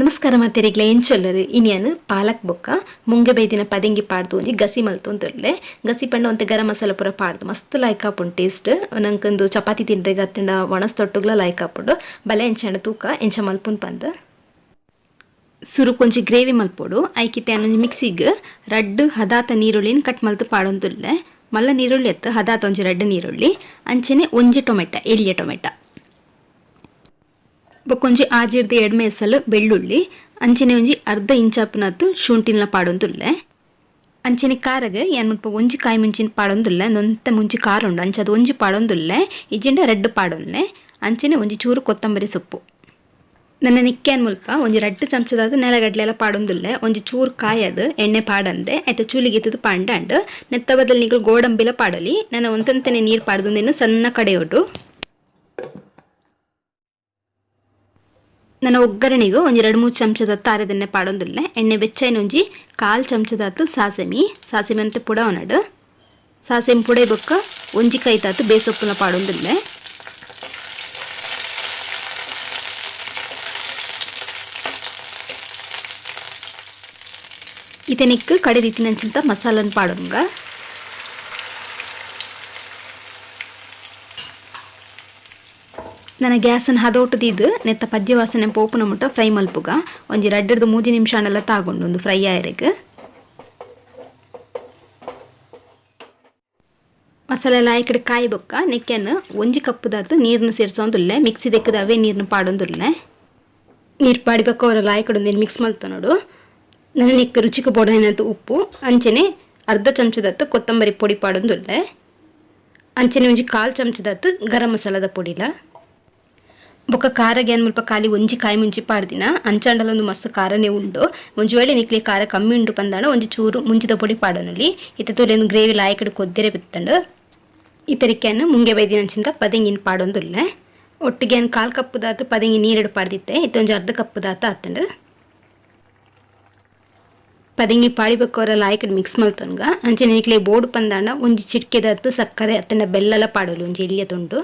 ನಮಸ್ಕಾರ ಮಾತೆರಿಗ್ಲ ಎಂಚೊಲ್ಲರು ಇನಿಯನ್ ಪಾಲಕ್ ಬೊಕ್ಕ ಮುಂಗೆ ಬೈದಿನ ಪದೆಂಗಿ ಪಾಡ್ದು ಒಂಜಿ ಗಸಿ ಮಲ್ತೊಂದುಲ್ಲೆ. ಗಸಿ ಪಂಡ ಒಂತೆ ಗರಂ ಮಸಾಲ ಪೂರ ಪಾಡ್ದು ಮಸ್ತ್ ಲಾಯ್ಕ್ ಆಪುಂಡು ಟೇಸ್ಟ್. ನಂಕೊಂದು ಚಪಾತಿ ತಿನ್ರೆಗ್ ಅತ್ತಂಡ ಒಣಸ್ ತೊಟ್ಟುಗ್ಲ ಲಾಯ್ಕ್ ಆಪುಂಡು. ಬಲೆ ಎಂಚಾಂಡ ತೂಕ ಎಂಚ ಮಲ್ಪುನ್ ಪಂದ್. ಸುರುಕು ಒಂಜಿ ಗ್ರೇವಿ ಮಲ್ಪೊಡು. ಐಕಿತ್ತೆ ಒಂಜಿ ಮಿಕ್ಸಿಗ್ ರಡ್ಡ್ ಹದಾತ ನೀರುಳ್ಳಿನ್ ಕಟ್ ಮಲ್ತ್ ಪಾಡೊಂದುಲ್ಲೆ. ಮಲ್ಲ ನೀರುಳ್ಳಿ ಅತ್ತ್ ಹದಾತ ಒಂಜಿ ರಡ್ಡ್ ನೀರುಳ್ಳಿ. ಅಂಚನೆ ಒಂಜಿ ಟೊಮೆಟ ಎಲ್ಯ ಟೊಮೆಟ. ಬೊಕೊಂಜಿ ಆಜಿರ್ದ ಎಡ್ಮೆ ಎಸಲು ಬೆಳ್ಳುಳ್ಳಿ ಅಂಚನೆ ಒಂಜಿ ಅರ್ಧ ಇಂಚಾಪುನತ್ ಶುಂಠಿನ ಪಾಡೊಂದುಲ್ಲೆ. ಅಂಚನೆ ಕಾರಗ್ ಯಾನ್ ಮುಲ್ಪ ಒಂಜಿ ಕಾಯಿ ಮುಂಚಿನ ಪಾಡೊಂದುಲ್ಲೆ. ಒಂತೆ ಮುಂಚಿ ಖಾರ ಉಂಡು ಅಂಚ ಅದು ಒಂಜಿ ಪಾಡೊಂದುಲ್ಲೆ. ಇಜ್ಜಿಂಡ ರಡ್ಡ್ ಪಾಡೊನ್ನೆ. ಅಂಚನೆ ಒಂಜಿ ಚೂರು ಕೊತ್ತಂಬರಿ ಸೊಪ್ಪು. ನನ್ನ ನಿಕ್ಕ್ಯಾನ್ ಮುಲ್ಪ ಒಂಜಿ ರಡ್ಡ್ ಚಮಚದಾದ್ ನೆಲಗಡ್ಲೆಲ ಪಾಡೊಂದುಲ್ಲೆ. ಒಂಜಿ ಚೂರು ಕಾಯದು ಎಣ್ಣೆ ಪಾಡಂದೆ ಐತ ಚೂಲಿಗಿತ್ತದು ಪಾಂಡಾಂಡ್. ನೆತ್ತ ಬದಲು ನಿಕುಲು ಗೋಡಂಬಿಲ ಪಾಡೊಲಿ. ನನ ಒಂತಂತನೆ ನೀರು ಪಾಡ್ದು ಸಣ್ಣ ಕಡೆಯೊಡು. ನನ್ನ ಒಗ್ಗರಣೆಗೂ ಒಂಜಿ 2-3 ಚಮಚದ ತಾರೆದನ್ನೇ ಪಾಡೊಂದುಲ್ಲೆ. ಎಣ್ಣೆ ಬೆಚ್ಚೈನ ಒಂಜಿ 1/4 ಚಮಚದಾತ್ ಸಾಸೆಮಿ ಸಾಸೆಮಿ ಅಂತ ಪುಡ ಒನಡು. ಸಾಸೆಮಿ ಪುಡೆ ಬೊಕ್ಕ ಒಂಜಿ ಕೈತಾತ್ ಬೇಸೊಪ್ಪುನ ಪಾಡೊಂದುಲ್ಲೆ. ಇತನಿಕ್ ಕಡೆದಿತ್ತಿನಂಚಿಂತ ಮಸಾಲನ್ ಪಾಡೊಂಗ. ನನ್ನ ಗ್ಯಾಸನ್ ಹದೋಟದಿದ್ದು ನೆತ್ತ ಪಜ್ಜೆ ವಾಸನೆ ಪೋಪುನ ಮುಟ್ಟ ಫ್ರೈ ಮಲ್ಪುಗ. ಒಂಜಿ 2-3 ನಿಮಿಷ ಆಂಡಲ ತಾಗೊಂಡು ಒಂದು ಫ್ರೈ ಆಯರೆಗ್. ಮಸಾಲೆ ಎಲ್ಲ ಈ ಕಾಯಿ ಬೊಕ್ಕ ನೆಕ್ಕೆನ್ ಒಂಜಿ ಕಪ್ಪುದಾತ್ ನೀರ್ನ ಸೇರ್ಸೊಂದುಲ್ಲೆ. ಮಿಕ್ಸಿ ದೆಕ್ಕದ ಅವೇ ನೀರ್ನ ಪಾಡೊಂದುಲ್ಲೆ. ನೀರು ಪಾಡಿ ಬೊಕ್ಕ ಅವರೆಲ್ಲ ಆಯ್ಕಡೆ ಮಿಕ್ಸ್ ಮಲ್ತ ನೋಡು. ನನ್ನ ನೆಕ್ ರುಚಿಗೆ ಬೋಡಾಯಿನಂತ ಉಪ್ಪು ಅಂಚನೆ ಅರ್ಧ ಚಮಚದತ್ತು ಕೊತ್ತಂಬರಿ ಪೊಡಿ ಪಾಡೊಂದುಲ್ಲೆ. ಅಂಚನೆ ಒಂಜಿ 1/4 ಚಮಚದತ್ತು ಗರಂ ಮಸಾಲದ ಪೊಡಿಲ. ಬೊಕ್ಕ ಖಾರಗ್ ಯಾನ್ ಮುಲ್ಪ ಖಾಲಿ ಒಂಜಿ ಕಾಯಿ ಮುಂಚಿ ಪಾಡ್ದಿನ. ಅಂಚಾಂಡಲ ಒಂದು ಮಸ್ತ್ ಖಾರನೇ ಉಂಡು. ಒಂಜಿ ವೇಳೆ ನಿಕ್ಲೆ ಖಾರ ಕಮ್ಮಿ ಉಂಡು ಪಂದಾಂಡ ಒಂಜಿ ಚೂರು ಮುಂಚಿದ ಪೊಡಿ ಪಾಡೊನೊಲಿ. ಇತ್ತೆ ತೂಲೆ ಗ್ರೇವಿ ಲಾಯ್ಕಡ್ ಕೊದ್ದಿರೆ ಬಿತ್ತಂಡು. ಇತರಿಕೆಯನ್ನು ಮುಂಗೆ ಬೈದಿನಂಚಿಂತ ಪದೆಂಗಿನ ಪಾಡೊಂದುಲ್ಲೆ. ಒಟ್ಟಿಗೆ ಯಾನ್ 1/4 ಕಪ್ಪುದಾತ್ ಪದೆಂಗಿ ನೀರೆಡು ಪಾಡ್ದಿತ್ತೆ. ಇತ್ತೆ ಒಂಜಿ ಅರ್ಧ ಕಪ್ಪುದಾತ್ ಆತಂಡು. ಪದೆಂಗಿ ಪಾಡಿ ಬೊಕ್ಕ ಒರ ಲಾಯ್ಕಡ್ ಮಿಕ್ಸ್ ಮಲ್ತೊನ್ಗ. ಅಂಚನೆ ನಿಕ್ಲೆ ಬೋಡು ಪಂದಾಂಡ ಒಂಜಿ ಚಿಟ್ಕೆದಾತ್ ಸಕ್ಕರೆ ಅತ್ತಂಡ ಬೆಲ್ಲಲ ಪಾಡೊಲಿ ಒಂಜಿ ಎಲ್ಯ ತುಂಡು.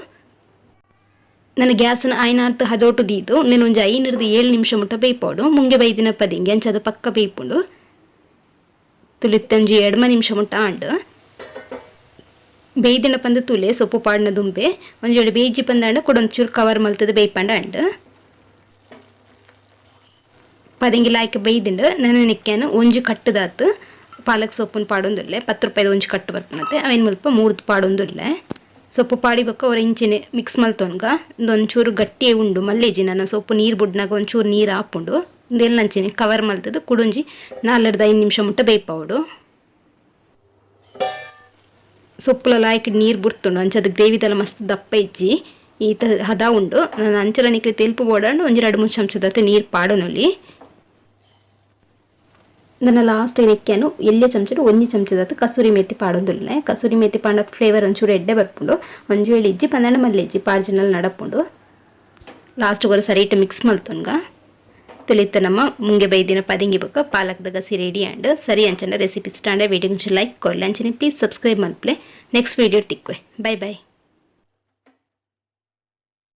ನನ್ನ ಗ್ಯಾಸನ್ನ ಆಯ್ನಾತ್ ಹದೋಟು ದೀದು ಉಂದೆನ್ ಒಂಜಿ 5-7 ನಿಮಿಷ ಮುಟ್ಟ ಬೇಯ್ಪೊಡು. ಮುಂಗೆ ಬೈದಿನ ಪದಿಂಗೆ ಅಂಚ ಅದು ಪಕ್ಕ ಬೇಯ್ಪುಂಡು. ತುಲಿತ್ತೆ ಒಂಜಿ 2 ನಿಮಿಷ ಮುಟ್ಟ ಆಂಡ್. ಬೇಯ್ದಿನ ಪಂದ್ ತುಲೆ ಸೊಪ್ಪು ಪಾಡ್ನ ದುಂಬೆ ಒಂಜಿ ವೇಳೆ ಬೇಯ್ಜಿ ಪಂದಾಂಡ ಕುಡೊಂಚೂರು ಕವರ್ ಮಲ್ತದ ಬೇಯ್ಪಂಡ ಆಂಡ್. ಪದಿಂಗಿ ಲಾಯ್ಕ್ ಬೇಯ್ದಿಂಡು. ನನ್ನ ನೆಕ್ಕ್ಯಾನ್ ಒಂಜಿ ಕಟ್ಟುದಾತ್ ಪಾಲಕ್ ಸೊಪ್ಪುನ್ ಪಾಡೊಂದುಲ್ಲೆ. 10 ರೂಪಾಯಿದ ಒಂಜಿ ಕಟ್ಟು ಬರ್ಪುನತೆ ಅವೆನ್ ಮುಲ್ಪ ಮೂರ್ದು ಪಾಡೊಂದುಲ್ಲೆ. ಸೊಪ್ಪು ಪಾಡಿ ಬೊಕ್ಕ ಒರ ಇಂಚಿನೆ ಮಿಕ್ಸ್ ಮಲ್ತೊನ್ಗ. ಒಂಚೂರು ಗಟ್ಟಿಯೇ ಉಂಡು ಮಲ್ಲೇಜಿ ನನ್ನ ಸೊಪ್ಪು ನೀರು ಬುಡ್ನಾಗ ಒಂಚೂರು ನೀರು ಆಪುಂಡು. ಉಂದೆಲ್ಲ ಅಂಚನೆ ಕವರ್ ಮಲ್ತದು ಕುಡೊಂಜಿ 4-5 ನಿಮಿಷ ಮುಟ್ಟ ಬೇಯ್ಪಾವೊಡು. ಸೊಪ್ಪುಲ ಲಾಯ್ಕ್ ನೀರು ಬುಡ್ತುಂಡು. ಅಂಚ ಅದು ಗ್ರೇವಿದಲ ಮಸ್ತ್ ದಪ್ಪ ಇಜ್ಜಿ ಈತ ಹದ ಉಂಡು. ನಾನು ಅಂಚಲ ನಿಕ್ಲೆ ತೆಲ್ಪು ಬೋಡಾಂಡ ಒಂಜಿ 2-3 ಚಮಚದತೆ ನೀರು ಪಾಡೊನೊಲಿ. ನನ್ನ ಲಾಸ್ಟ್ ನೆಕ್ಕ್ಯಾನು ಎಲ್ಯ ಚಮಚಡು ಒಂಜಿ ಚಮಚದಾತ್ ಕಸೂರಿ ಮೇತಿ ಪಾಡೊಂದುಲ್ಲೆ. ಕಸೂರಿ ಮೇತಿ ಪಾಂಡ ಫ್ಲೇವರ್ ಒಂಚೂರು ಎಡ್ಡೆ ಬರ್ಪುಂಡು. ಒಂಜಿ ವೇಳೆ ಇಜ್ಜಿ ಪಂದಾಂಡ ಮಲ್ಲೆಜ್ಜಿ ಪಾಡ್ಜಿನಲ್ ನಡಪುಂಡು. ಲಾಸ್ಟ್ ಒರ ಸರಿಟ್ ಮಿಕ್ಸ್ ಮಲ್ತೊನ್ಗ. ತುಲಿತ್ತ ನಮ್ಮ ಮುಂಗೆ ಬೈದಿನ ಪದಿಂಗಿ ಬೊಕ್ಕ ಪಾಲಕ್ದ ಗಸಿ ರೆಡಿ ಆಂಡ್. ಸರಿ ಅಂಚನ recipe stand video like ಕೊರ್ಲೆ. ಅಂಚನೆ ಪ್ಲೀಸ್ ಸಬ್ಸ್ಕ್ರೈಬ್ ಮಲ್ಪಲೆ. ನೆಕ್ಸ್ಟ್ ವೀಡಿಯೋ ತಿಕ್ವೆ. Bye bye.